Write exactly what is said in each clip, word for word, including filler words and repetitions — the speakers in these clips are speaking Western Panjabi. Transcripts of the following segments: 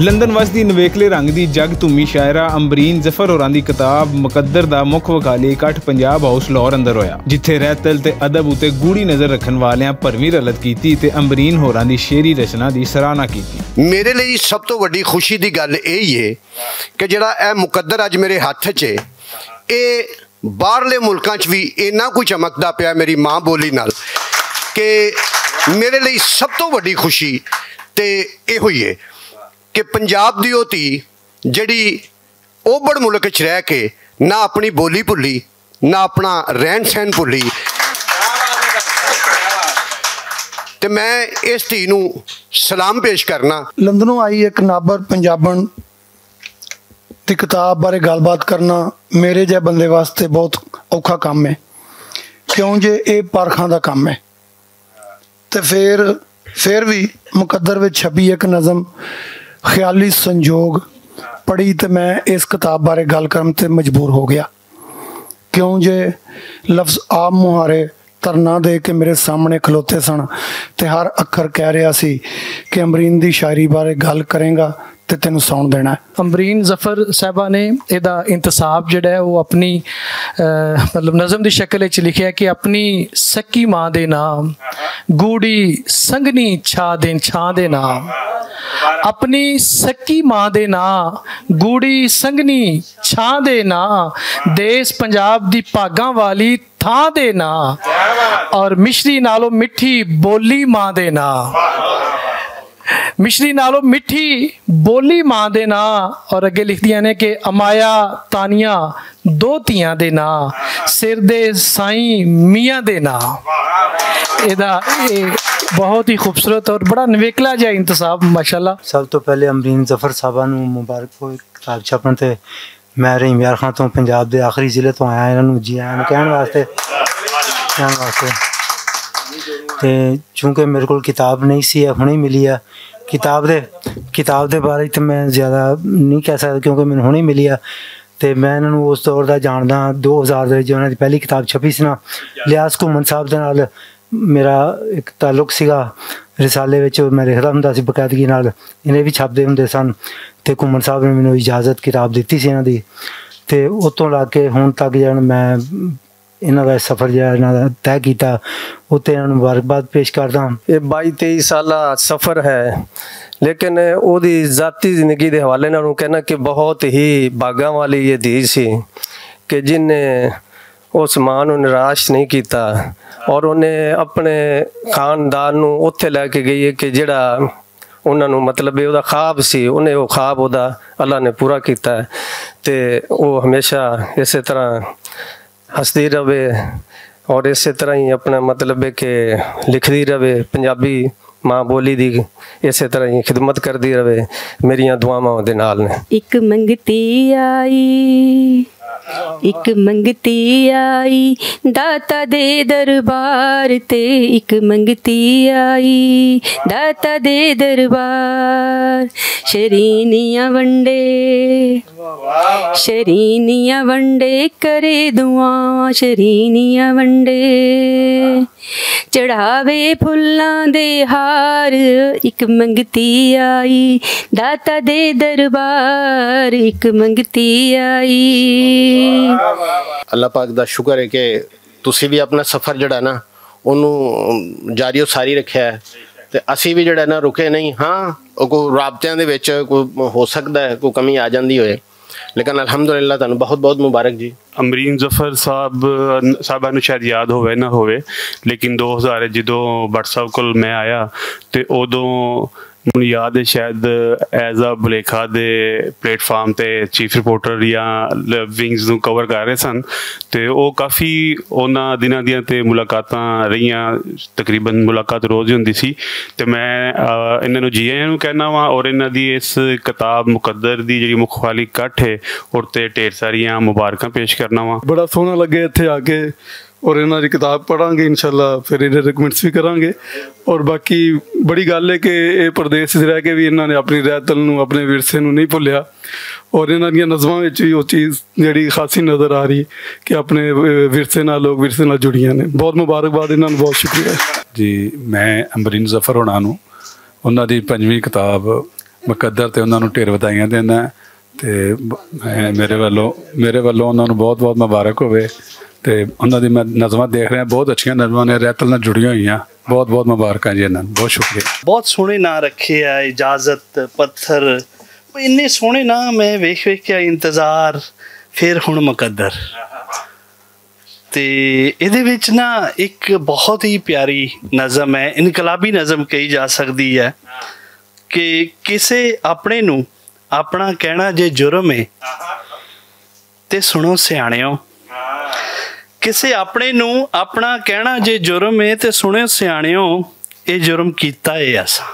لندن وس دی نویکلے رنگ دی جگ تمی شاعرہ امبرین ظفر ہوراں دی کتاب مقدر دا مکھ وکالی اکٹھ پنجاب ہاؤس لاہور اندر ہویا، جتھے رہتل تے ادب اتے گوڑی نظر رکھن والیاں پرویں رلت کیتی تے امبرین ہوراں دی شعری رچنا دی سراہنا کیتی۔ میرے لئی سب توں وڈی خوشی دی گل ایہی ہے کہ جڑا اے مقدر اج میرے ہتھ چ ہے، اے باہرلے ملکاں چ وی اینا کوئی چمکدا پیا میری ماں بولی نال کہ میرے لئی سب توں وڈی خوشی تے ایہو ہی ہے کہ پنجاب دی او تھی جڑی اوبڑ ملک چ رہ کے نہ اپنی بولی بھلی، نہ اپنا رہن سہن بھلی۔ تے میں اس تھی نو سلام پیش کرنا۔ لندنوں آئی ایک نابر پنجابن دی کتاب بارے گل بات کرنا میرے جے بندے واسطے بہت اوکھا کم ہے، کیوں جے اے پارکھاں دا کم ہے۔ تے فیر فیر وی مقدر وچ چھپی ایک نظم خیالی سنجوگ پڑھی تے میں اس کتاب بارے گل کرن تے مجبور ہو گیا، کیوں جے لفظ عام مہارے ترنا دے کے میرے سامنے کھلوتے سن تے ہر اکھر کہہ رہا سی کہ امرین دی شاعری بارے گل کریں گا تے تینوں سون دینا ہے۔ امرین ظفر صاحبہ نے ایہدا انتصاب جڑا ہے وہ اپنی مطلب نظم دی شکل وچ لکھیا کہ اپنی سکی ماں دے نام گوڑی سنگنی چھا دے چھاں دے نام، اپنی سکی ماں دے نام گوڑی سنگنی چھاں دے نام، دیس پنجاب دی پاگاں والی تھاں دے نام، اور مشری نالوں مٹھی بولی ماں دے نام، مشری نالوں مٹھی بولی ماں دے نام۔ اور اگے لکھدیاں نے کہ امایا تانیاں دو تیاں دے نام، سر دے سائیں میاں دے نام۔ ایہدا اے بہت ہی خوبصورت اور بڑا نویکلا جہا انتصاب، ماشاءاللہ۔ سب تو پہلے امرین ظفر صاحبہ نوں مبارک ہو کتاب چھپن تے۔ میں رحیم یار خان تو پنجاب دے آخری ضلع تو آیا انہاں نوں جی آیاں نوں کہن واسطے، کہن واسطے۔ تے چونکہ میرے کول کتاب نہیں سی، ہنے ملی ہے۔ کتاب دے کتاب دے بارے تے میں زیادہ نہیں کہہ سکدا کیونکہ مینوں ہنے ملی ہے۔ تے میں انہاں نوں اس دور دا جاندا، دو ہزار دے وچ انہاں دی پہلی کتاب چھپی سی نا، لیاس گھومن صاحب دے نال میرا ایک تعلق سیگا۔ رسالے وچ میں لکھدا ہوندا سی باقاعدگی نال، انہیں بھی چھپدے ہوندے سن۔ تے گھومن صاحب نے مینوں اجازت کتاب دتی سی انہاں دی۔ تے اتوں لگ کے ہن تک جن میں انہاں دا سفر جہڑا انہاں دا طے کیتا، اتنے انہاں نوں مبارکباد پیش کردا ہاں۔ یہ بائی تئی سالہ سفر ہے، لیکن اوہدی ذاتی زندگی دے حوالے نال کہنا کہ بہت ہی بھاگاں والی یہ دھی سی کہ جن نے اس ماں نوں نراش نہیں کیتا اور انہیں اپنے خاندان نوں اتھے لے کے گئی ہے کہ جڑا انہاں نوں مطلب ہے اوہدا خواب سی، انہیں وہ خواب اوہدا اللہ نے پورا کیتا ہے۔ تے وہ ہمیشہ اسے طرح ہسدی رہے اور اسے طرح ہی اپنا مطلب ہے کہ لکھدی رہے پنجابی ماں بولی دی، اسے طرح ہی خدمت کردی رہے۔ میریاں دعاواں دے نال نے۔ اک منگتی آئی، اک منگتی آئی، داتا دے دربار تے۔ اک منگتی آئی، داتا دے دربار۔ شرینیاں ونڈے، شرینیاں ونڈے، کرے دعاواں شرینیاں ونڈے۔ چڑھاوے پھلاں دے ہار، اک منگتی آئی، داتا دے دربار اک منگتی آئی۔ اللہ پاک دا شکر ہے کہ تسی بھی اپنا سفر جڑا نا، اونوں جاری و ساری رکھیا ہے۔ تے اسی بھی جڑا نا رکے نہیں۔ ہاں، او کوئی رابطیاں دے وچ کوئی ہو سکدا ہے، کوئی کمی آ جاندی ہوئے، لیکن الحمدللہ تانوں بہت بہت مبارک جی۔ امرین ظفر صاحب، صاحبہ نوں شاید یاد ہووے نہ ہووے، لیکن دو ہزار جدوں بٹ صاحب کول میں آیا تے اودوں مینوں یاد ہے شاید ایز اے بلیکھا دے پلیٹ فارم تے چیف رپورٹر یا ونگز نوں کور کر رہے سن، تے او کافی انہاں دناں دیاں تے ملاقاتاں رہیاں، تقریباً ملاقات روز ہی ہوندی سی۔ تے میں انہاں نوں جی آیاں نوں کہنا واں اور انہاں دی اس کتاب مقدر دی جڑی مخوالی کٹ ہے، اور تے ڈھیر ساریاں مبارکاں پیش کرنا واں۔ بڑا سوہنا لگے اتھے آ کے، اور انہاں دی کتاب پڑھاں گے انشاءاللہ، پھر انہاں ریکمنڈز وی کراں گے۔ اور باقی بڑی گل ہے کہ اے پردیس وچ رہ کے وی انہاں نے اپنی رہتل نوں، اپنے ورثے نوں نہیں بھولیا، اور انہاں دیاں نظماں وچ وی او چیز جڑی خاصی نظر آ رہی کہ اپنے ورثے نال، لوگ ورثے نال جڑیاں نے۔ بہت مبارکباد انہاں نوں، بہت شکریہ۔ جی، میں امبرین ظفر ہونا نوں انہاں دی پنجویں کتاب مقدر تے انہاں نوں ڈھیر ودائیاں دینا۔ تے ب-، میں، میرے ولوں، میرے ولوں انہاں نوں بہت بہت مبارک ہوئے۔ تے انہاں دی میں نظماں دیکھ رہا، بہت اچھیاں نظماں نے، رہتل نال جڑیاں ہوئیاں۔ بہت بہت مبارکاں جی انہاں نوں، بہت شکریہ۔ بہت سوہنے ناں رکھے آ، اجازت، پتھر، انہیں سوہنے ناں میں ویکھ ویکھ کے انتظار، پھر ہن مقدر۔ تے ایہدے وچ نا ایک بہت ہی پیاری نظم ہے، انقلابی نظم کہی جا سکدی ہے کہ کسے اپنے نوں اپنا کہنا جے جرم ہے، تے سنو سیاݨیو۔ کسے اپنے نوں اپنا کہنا جے جرم ہے، تے سنو سیاݨیو، اے جرم کیتا ہے اساں۔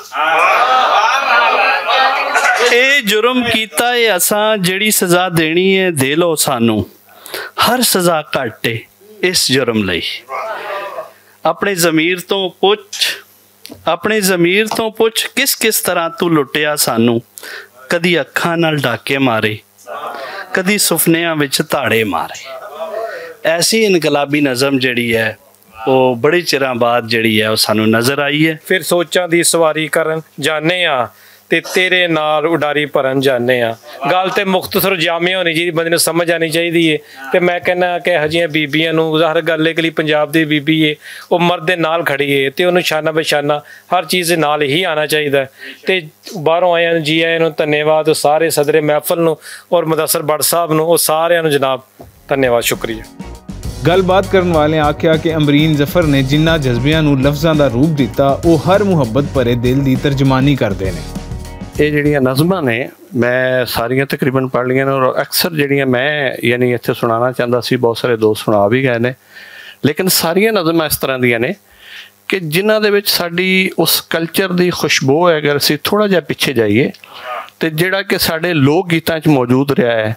اے جرم کیتا ہے اساں، جڑی سزا دینی ہے، دے لو سانوں۔ ہر سزا گھٹ ہے اس جرم لئی۔ اپنے ضمیر تو پچھ، اپنے ضمیر تو پچھ، کس کس طرح تو لٹیا سانوں؟ کدی اکھاں نال ڈاکے مارے، کدی سفنیاں وچ تاڑے مارے۔ ایسی انقلابی نظم جڑی ہے، وہ بڑے چراں بعد جڑی ہے، وہ سانوں نظر آئی ہے۔ پھر سوچاں دی سواری کرن جانے آ، تے تیرے نال اڈاری بھرن جانے آ۔ گل تے مختصر جامع ہونی چاہیدی، بندے نوں سمجھ آنی چاہیدی ہے۔ تے میں کہنا کہ ہجیاں بیبیاں نوں، ظاہر گل ہے کہ پنجاب دی بیبی ہے، وہ مرد دے نال کھڑی ہے تے انہوں شانہ بشانہ ہر چیز دے نال ہی آنا چاہیدا ہے۔ تے باہروں آئے نوں جی آئے نوں، دھنیواد سارے صدر محفل نوں اور مدثر بٹ صاحب نوں، وہ سارے نوں جناب دھنیواد، شکریہ۔ گل بات کرن والے آکھیا کہ امرین ظفر نے جنہ جذبیاں نوں لفظاں دا روپ دتا، او ہر محبت بھرے دل دی ترجمانی کردے نے۔ یہ جڑیاں نظماں نے، میں ساریاں تقریباً پڑھ لیاں نے، اور اکثر جڑیاں میں، یعنی، اتھے سنانا چاہندا سی، بہت سارے دوست سنا بھی گئے نے، لیکن ساریاں نظماں اس طرح دیاں نے کہ جنہاں دے وچ ساڈی اس کلچر دی خوشبو ہے۔ اگر اسی تھوڑا جہا پچھے جائیے، تے جڑا کہ ساڈے لوک گیتاں چ موجود رہا ہے،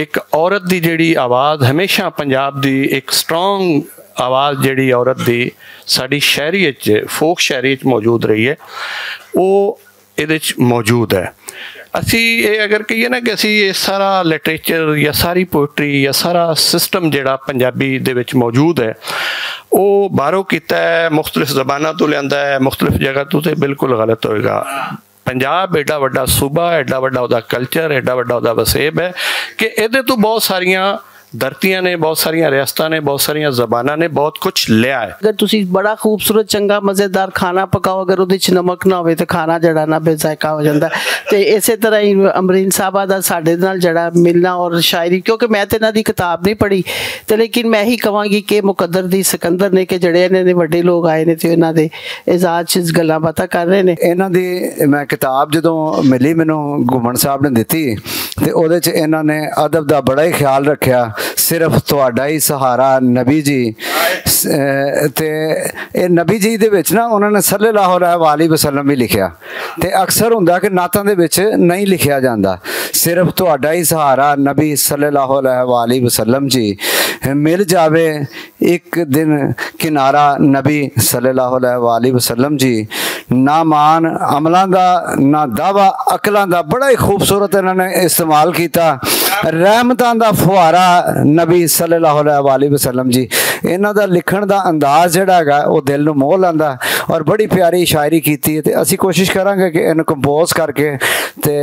ایک عورت دی جڑی آواز ہمیشہ پنجاب دی ایک سٹرانگ آواز، جڑی عورت دی ساڈی شاعری وچ، فوک شاعری وچ موجود رہی ہے، او ایدے وچ موجود ہے۔ اسی اے اگر کہیے نا کہ اسی اے سارا لٹریچر یا ساری پوئٹری یا سارا سسٹم جڑا پنجابی دے وچ موجود ہے، او باہروں کیتا ہے، مختلف زباناں تو لیندا ہے، مختلف جگہ تو، تے بالکل غلط ہوئے گا۔ پنجاب ایڈا وڈا صوبہ، ایڈا وڈا اودا کلچر، ایڈا وڈا اودا وسیب ہے کہ ایدے تو بہت ساریاں دھرتیاں نے، بہت ساریاں ریاستاں نے، بہت ساریاں زباناں نے بہت کچھ لیا ہے۔ اگر تسی بڑا خوبصورت، چنگا، مزیدار کھانا پکاؤ، اگر اودے وچ نمک نہ ہوئے تے کھانا جڑا نا بے ذائقہ ہو جاندا ہے۔ تے اسے طرح ہی امرین صاحبہ دا ساڈے نال جڑا ملنا اور شاعری، کیونکہ میں تے انہاں دی کتاب نہیں پڑھی، تے لیکن میں ہی کہاں گی کہ مقدر دی سکندر نے کہ جڑے انہاں نے وڈے لوگ آئے نے تے انہاں دے اعزاز چ گلاں باتاں کر رہے نے۔ انہاں دی میں کتاب جدوں ملی، مینوں گھمن صاحب نے دتی، تے اودے چ انہاں نے ادب دا بڑا ہی خیال رکھیا۔ صرف تہاڈا ہی سہارا نبی جی۔ س-، اے، تے اے نبی جی دے وچ نا انہاں نے صلی اللہ علیہ وآلہ وسلم بھی لکھیا، تے اکثر ہوندا کہ نعتاں دے وچ نہیں لکھیا جاندا۔ صرف تہاڈا ہی سہارا نبی صلی اللہ علیہ وآلہ وسلم جی، مل جاوے ایک دن کنارہ نبی صلی اللہ علیہ وآلہ وسلم جی۔ نہ مان عملاں دا، نہ دعویٰ عقلاں دا، بڑا ہی خوبصورت انہاں نے استعمال کیتا۔ رحمتاں دا فوارہ نبی صلی اللہ علیہ وآلہ وسلم جی۔ انہاں دا لکھن دا انداز جڑا ہے وہ دل نوں موہ لاندا، اور بڑی پیاری شاعری کیتی ہے۔ تے اسی کوشش کراں گے کہ انہاں کمپوز کر کے تے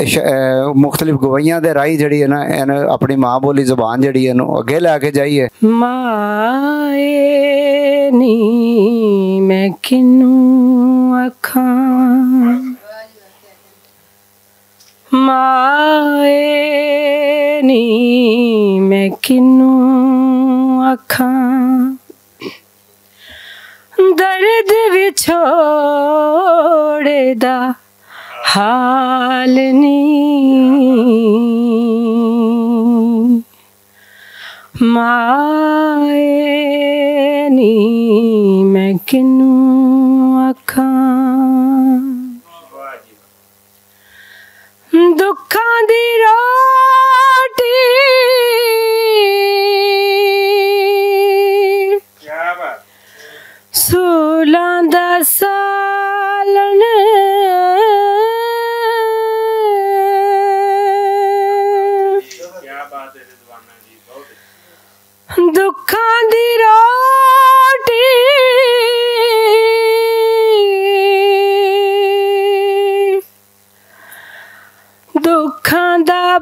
ش-، اے، مختلف گوائیاں دے راہی جڑی ہے نا، انہاں اپنی ماں بولی زبان جڑی ہے نوں اگے لے کے جائیے۔ مائے نی میں کنوں آکھاں، مائے نی میں کنوں آکھاں، درد وچھوڑے دا حال نی۔ مائے نی میں کنوں آکھاں، دکھاں دی روٹی سولاں دا سالن۔ دکھاں دی روٹی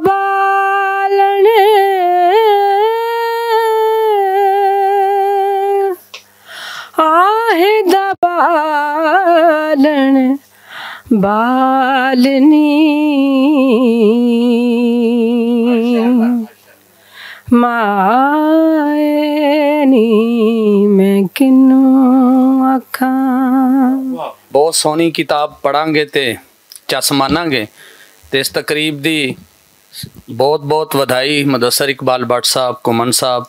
بالن آہ دا بالن بالنی مائے نی میں کنوں آکھاں۔ بہت سونی کتاب پڑھاں گے تے چس ماناں گے۔ تے اس تقریب دی بہت بہت ودھائی مدثر اقبال بٹ صاحب، کمن صاحب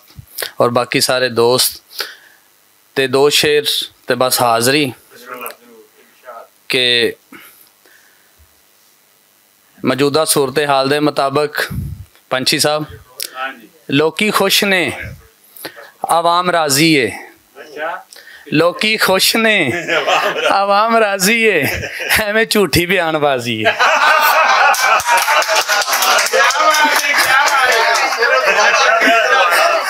اور باقی سارے دوست۔ تے دو شعر تے بس حاضری کہ موجودہ صورتحال دے مطابق پنچھی صاحب، لوکی خوش نے، عوام راضی ہے۔ لوکی خوش نے، عوام راضی ہے، ایویں جھوٹی بیان بازی ہے۔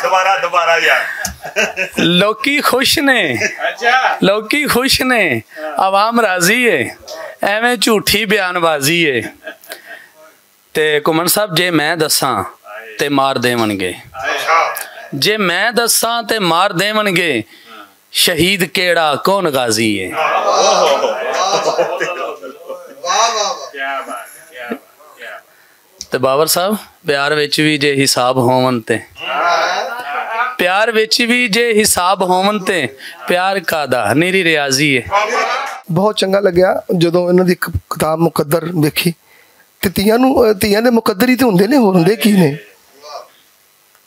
دوبارہ، دوبارہ یار۔ لوکی خوش نے، لوکی خوش نے، عوام راضی ہے، ایویں جھوٹی بیان بازی ہے۔ تے کمن صاحب، جے میں دساں تے مار دیونگے، جے میں دساں تے مار دیونگے، شہید کیڑا کون غازی ہے؟ تے باور صاحب، پیار وچ وی جے حساب ہوون تے، پیار وچ وی جے حساب ہوون تے، پیار کا دا نیری ریاضی ہے۔ بہت چنگا لگیا جدوں انہاں دی ک-، کتاب مقدر ویکھی۔ تے تیاں نوں، تیاں دے مقدر ہی تے ہوندے نے، ہور ہوندے کی نے؟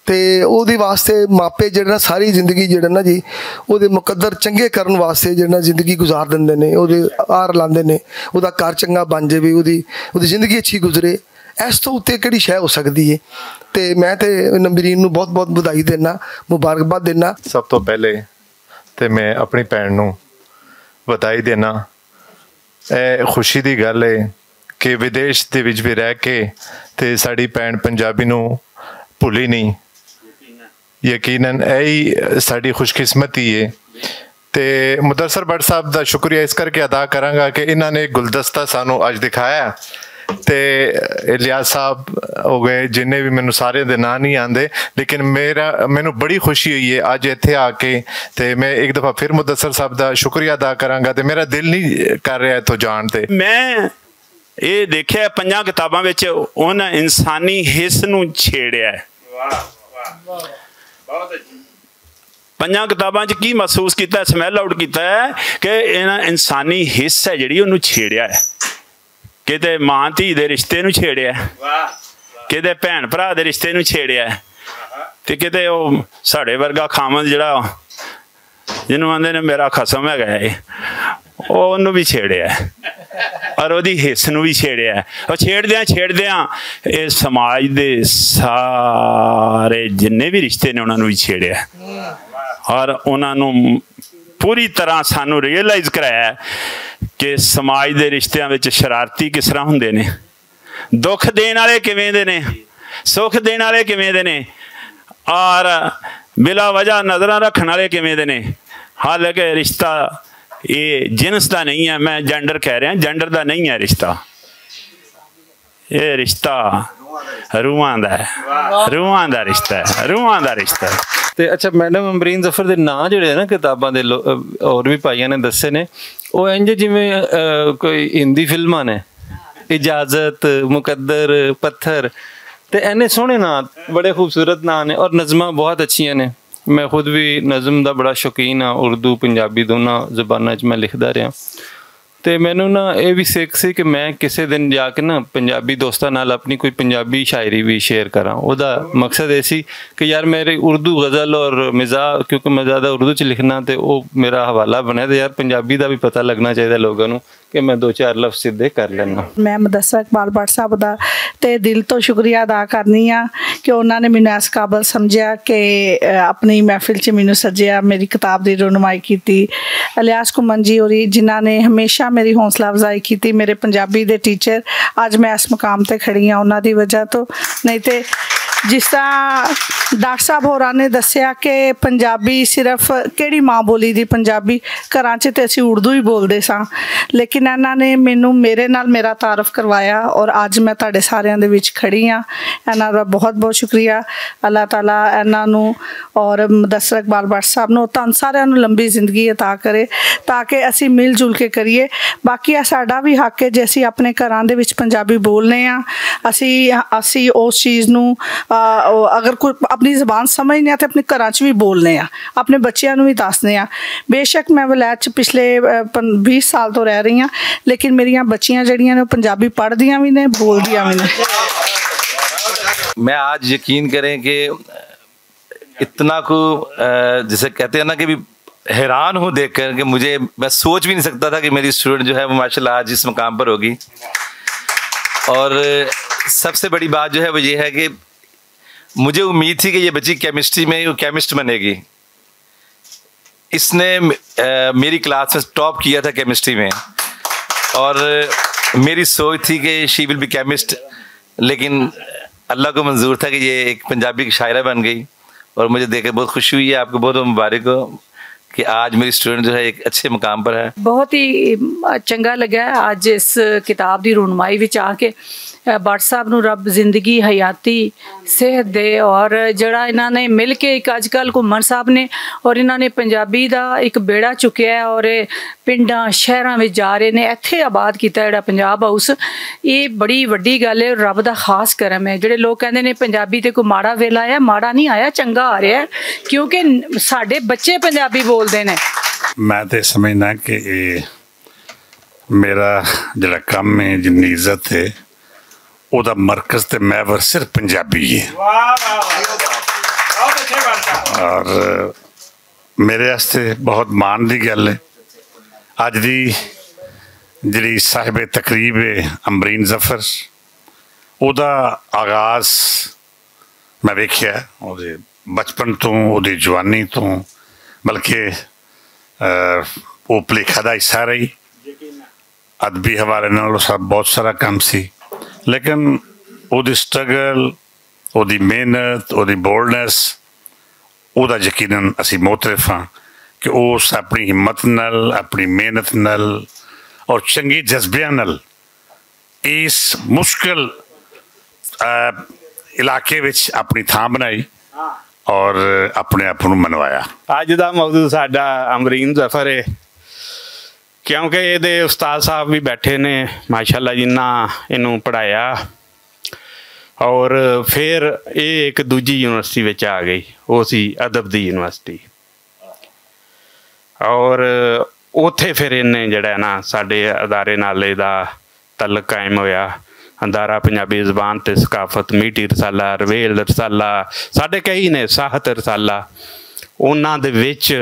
تے او دے واسطے ماپے جڑے نا ساری زندگی جڑے نا جی، او دے مقدر چنگے کرن واسطے جڑے نا زندگی گزار دیندے نے، او دے آر لاندے نے، او دا گھر چنگا بن جاوے، او دی، او دی زندگی اچھی گزرے۔ اس تو اُتے کیڑی شے ہو سکدی ہے؟ تے میں تے نمبرین نوں بہت بہت ودھائی دینا، مبارکباد دینا۔ سب تو پہلے تے میں اپنی بھن نوں ودھائی دینا۔ اے خوشی دی گل ہے کہ ودیش دے وچ وی رہ کے تے ساڈی بھن پنجابی نوں بھلی نہیں۔ یقیناً ایہی ساڈی خوش قسمتی ہے۔ تے مدثر بٹ صاحب دا شکریہ اس کر کے ادا کراں گا کہ انہاں نے گلدستہ سانوں اج دکھایا۔ تے الیاس صاحب ہو گئے، جنہیں بھی مینوں سارے دے ناں نہیں آندے، لیکن میرا، مینوں بڑی خوشی ہوئی ہے اج ایتھے آ کے۔ تے میں ایک دفعہ پھر مدثر صاحب دا شکریہ ادا کراں گا۔ تے میرا دل نہیں کر رہا اتھوں جان تے۔ میں اے دیکھیا پنجاں کتاباں وچ انہاں انسانی حس نوں چھیڑیا ہے۔ پنجاں کتاباں چ کی محسوس کیتا ہے، سمیل آؤٹ کیتا ہے کہ انہاں انسانی حس ہے جڑی، انہوں چھیڑیا ہے۔ کتے ماں دھی دے رشتے نوں چھیڑیا ہے، کتے بھن بھرا دے رشتے نوں چھیڑیا ہے، تے کتے او ساڈے ورگا خامد جڑا، جنوں آندے نے میرا خصم ہے گیا ہے، او انہوں بھی چھیڑیا ہے اور اودی حس نوں بھی چھیڑیا ہے۔ اور چھیڑدیاں چھیڑدیاں اے سماج دے سارے جننے بھی رشتے نے انہاں نوں بھی چھیڑیا ہے۔ اور انہاں نوں پوری طرح سانوں ریئلائز کرایا ہے کہ سماج دے رشتیاں وچ شرارتی کس طرح ہوندے نے، دکھ دین والے کیویں دے نے، سکھ دین والے کیویں دے نے، اور بلا وجہ نظراں رکھن والے کیویں دے نے۔ حالانکہ رشتہ یہ جنس دا نہیں ہے، میں جینڈر کہہ رہا، جینڈر دا نہیں ہے رشتہ۔ یہ رشتہ روحاں دا ہے، روحاں دا رشتہ ہے، روحاں دا رشتہ ہے۔ تے اچھا، میڈم امبرین ظفر دے ناں جڑے نا کتاباں دے لو-، اور بھی بھائیاں نے دسے نے، او انج جویں، اے، کوئی ہندی فلماں نے، اجازت، مقدر، پتھر، تے اینے سوہنے ناں، بڑے خوبصورت ناں نے اور نظماں بہت اچھیاں نے۔ میں خود بھی نظم دا بڑا شوقین ہاں، اردو پنجابی دوناں زباناں وچ میں لکھدا رہیا۔ تے مینوں نا اے وی سکھ سی کہ میں کسے دن جا کے نا پنجابی دوستاں نال اپنی کوئی پنجابی شاعری وی شیئر کراں۔ او دا مقصد اے سی کہ یار میری اردو غزل اور مزاح، کیونکہ میں زیادہ اردو چ لکھنا تے او میرا حوالہ بنے تے یار پنجابی دا وی پتہ لگنا چاہیدا لوگاں نوں کہ میں دو چار لفظ سدھے کر لینا۔ میں مدثر اقبال بٹ صاحب دا تے دل تو شکریہ ادا کرنی آ کہ انہاں نے مینوں اس قابل سمجھیا کہ، اے، اپنی محفل چ مینوں سجیا، میری کتاب دی رونمائی کیتی۔ الیاس کمن جی ہوری جنہاں نے ہمیشہ میری حوصلہ افزائی کیتی، میرے پنجابی دے ٹیچر، اج میں اس مقام تے کھڑی ہاں انہاں دی وجہ تو، نہیں تے جس طرح ڈاکٹر صاحب ہوراں نے دسیا کہ پنجابی صرف کیڑی ماں بولی دی، پنجابی گھراں 'چ تے اسی اردو ہی بولدے ساں، لیکن انہاں نے مینوں میرے نال میرا تعارف کروایا اور اج میں تہاڈے ساریاں دے وچ کھڑی ہاں۔ انہاں دا بہت بہت شکریہ۔ اللہ تعالیٰ انہاں نوں اور مدثر اقبال بٹ صاحب نوں، تہانوں ساریاں نوں لمبی زندگی عطا کرے، تاکہ اسی مل جل کے کریے۔ باقی اے ساڈا وی حق ہے جے اسی اپنے گھراں دے وچ پنجابی بولنے آں، اسی اسی اس چیز نوں، آ، او، اگر کوئی اپنی زبان سمجھنے آ تے اپنے گھراں چ وی بولنے آ، اپنے بچیاں نوں وی دسنے آ۔ بے شک میں ولایت چ پچھلے، آ، پن- بیس سال تو رہ رہی ہاں، لیکن میریاں بچیاں جڑیاں نے، او پنجابی پڑھدیاں وی نے، بولدیاں وی نے۔ میں آج یقین کریں کہ اتنا کو، آ، جسے کہتے ہیں نا کہ بھی حیران ہوں دیکھ کر کہ مجھے، میں سوچ بھی نہیں سکتا تھا کہ میری اسٹوڈنٹ جو ہے وہ ماشاءاللہ آج اس مقام پر ہوگی۔ اور سب سے بڑی بات جو ہے وہ یہ ہے کہ مجھے امید تھی کہ یہ بچی کیمسٹری میں وہ کیمسٹ بنے گی۔ اس نے، آ، میری کلاس میں ٹاپ کیا تھا کیمسٹری میں، اور میری سوچ تھی کہ شی ول بی کیمسٹ، لیکن اللہ کو منظور تھا کہ یہ ایک پنجابی کی شاعرہ بن گئی، اور مجھے دیکھ کے بہت خوشی ہوئی ہے۔ آپ کو بہت بہت مبارک ہو کہ آج میری اسٹوڈنٹ جو ہے ایک اچھے مقام پر ہے۔ بہت ہی چنگا لگا ہے اج اس کتاب دی رونمائی وچ آ کے۔ بٹ صاحب نوں رب زندگی، حیاتی، صحت دے، اور جڑا انہاں نے مل کے ایک اج کل گھمن صاحب نے اور انہاں نے پنجابی دا ایک بیڑا چکیا ہے اور پنڈاں شہراں وچ جا رہے نے، ایتھے آباد کیتا جڑا پنجاب ہاؤس۔ یہ بڑی وڈی گل ہے اور رب دا خاص کرم ہے۔ جڑے لوگ کہندے نے پنجابی تے کوئی ماڑا ویلا آیا، ماڑا نہیں آیا، چنگا آ رہا ہے، کیونکہ ساڈے بچے پنجابی بولدے نے۔ میں تے سمجھنا کہ یہ میرا جڑا کم ہے، جنی عزت ہے، او دا مرکز تے محور صرف پنجابی ہے۔ اور میرے واسطے بہت مان دی گل ہے۔ اج دی جڑی صاحب تقریب ہے، امبرین ظفر، او دا آغاز میں ویکھیا، او دے بچپن توں، او دی جوانی توں، بلکہ، آ، او پلیکھا دا حصہ رہی۔ ادبی حوالے نال اس دا بہت سارا کم سی، لیکن او دی سٹرگل، او دی محنت، او دی بولڈنس، او دا یقیناً اسی معترف ہاں کہ او اس اپنی ہمت نال، اپنی محنت نال اور چنگے جذبیاں نال اس مشکل، آ، علاقے وچ اپنی تھاں بنائی اور اپنے آپ نوں منوایا۔ اج دا موضوع ساڈا امرین ظفر ہے، کیونکہ اے دے استاد صاحب بھی بیٹھے نے، ماشاءاللہ، جنہاں اینوں پڑھایا اور پھر اے ایک دوجی یونیورسٹی وچ آ گئی، او سی ادب دی یونیورسٹی۔ اور اوتھے پھر انہیں جڑا ہے نا ساڈے ادارے نال اے دا تعلق قائم ہویا۔ ادارہ پنجابی زبان تے ثقافت، میٹھی رسالہ، رویل رسالہ، ساڈے کئی نے، ساہت رسالہ، انہاں دے وچ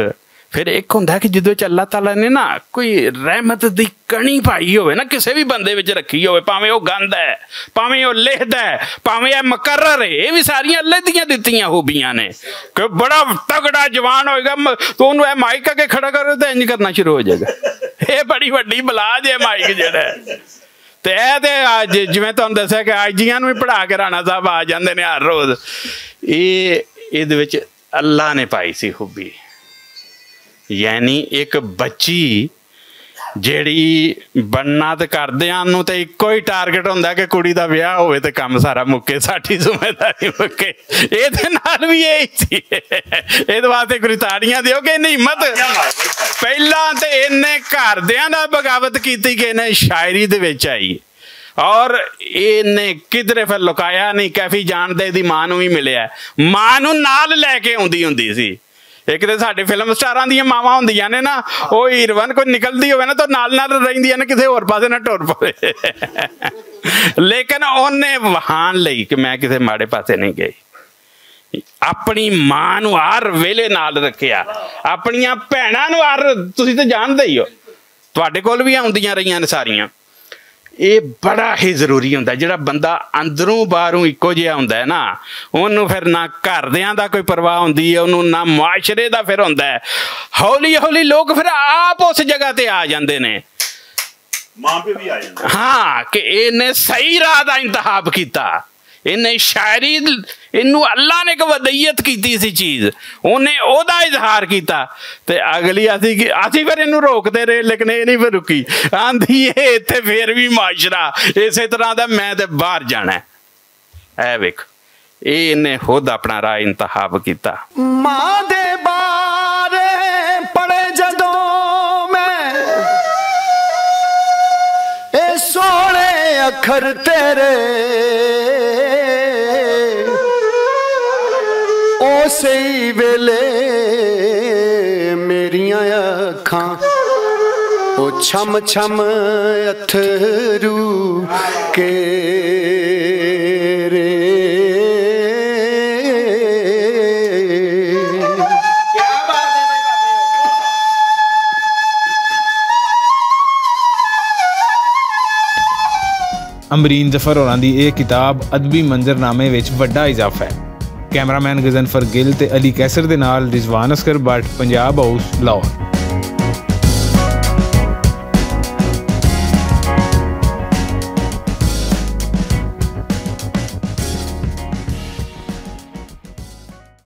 پھر ایک ہوندا ہے کہ جدوں وچ اللہ تعالیٰ نے نا کوئی رحمت دی کݨی پائی ہوئے نا، کسے وی بندے وچ رکھی ہوئے، پاویں او گند ہے، پاویں او لہد ہے، پاویں اے مقرر ہے، اے وی ساریاں اللہ دیاں دتیاں خوبیاں نے۔ کہ بڑا تگڑا جوان ہوئے گا، م-، تو اونوں اے مائک اگے کھڑا کرو تے انج کرنا شروع ہو جائے گا۔ اے بڑی وڈی بلا جے مائک جڑا ہے۔ تے اے تے اج جویں تہانوں دسیا کہ آئی جیاں نوں وی پڑھا کے رانا صاحب آ جاندے نے ہر روز۔ اے، اے دے وچ اللہ نے پائی سی خوبی۔ یعنی ایک بچی جیڑی بننا تے کردیاں نوں تے اکو ہی ٹارگٹ ہوندا کہ کڑی دا ویاہ ہوئے تے کم سارا مکے، ساڈی ذمہ داری مکے۔ اے دے نال وی اے سی۔ اے دے واسطے کوئی تاڑیاں دیو کہ نہیں ہمت۔ پہلا تے انہیں گھردیاں دا بغاوت کیتی کہ انہیں شاعری دے وچ آئی۔ اور انہیں کدھر پھر لکایا نہیں، کیفی جان دے دی ماں نوں وی ملیا ہے۔ ماں نوں نال لے کے آندی ہوندی سی۔ ایک تے ساڈے فلم سٹاراں دیاں ماواں ہوندیاں نے نا، او ہیروئن کوئی نکلدی ہوئے نا تو نال نال رہندیاں نے، کسے ہور پاسے نہ ٹر پوے۔ لیکن اونے وہان لئی کہ میں کسے ماڑے پاسے نہیں گئی۔ اپنی ماں نوں ہر ویلے نال رکھیا، اپنیاں بھیناں نوں ہر، تسی تے جان دے ہی ہو، تہاڈے کول وی آندیاں رہیاں نے ساریاں۔ اے بڑا ہی ضروری ہوندا ہے۔ جڑا بندہ اندروں باہروں اکو جہا ہوندا ہے نا، اونوں پھر نہ گھردیاں دا کوئی پرواہ ہوندی ہے، اونوں نہ معاشرے دا پھر ہوندا ہے۔ ہولی ہولی لوگ پھر آپ اس جگہ تے آ جاندے نے۔ ماں پہ بھی آ جاندے۔ ہاں، کہ اے نے صحیح راہ دا انتخاب کیتا۔ انہیں شاعری، انہوں اللہ نے ایک ودیت کیتی سی چیز، انہیں او دا اظہار کیتا۔ تے اگلی اسی کی اسی پھر انہوں روکتے رہے، لیکن یہ نہیں پھر رکی۔ آندھی ہے اتھے پھر بھی معاشرہ اسے طرح دا، میں تے باہر جانا ہے۔ اے ویکھ، اے انہیں خود اپنا راہ انتخاب کیتا۔ ماں دے بارے پڑھے جدوں میں، اے سونے اکھر تیرے، اسی ویلے میریاں اکھاں او چھم چھم اتھرو کے رے۔ امرین ظفر ہوراں دی اے کتاب ادبی منظرنامے وچ وڈا اضافہ ہے۔ کیمرہ مین غزنفر گل تے علی قیصر دے نال رضوان اصغر بٹ، پنجاب ہاؤس، لاہور۔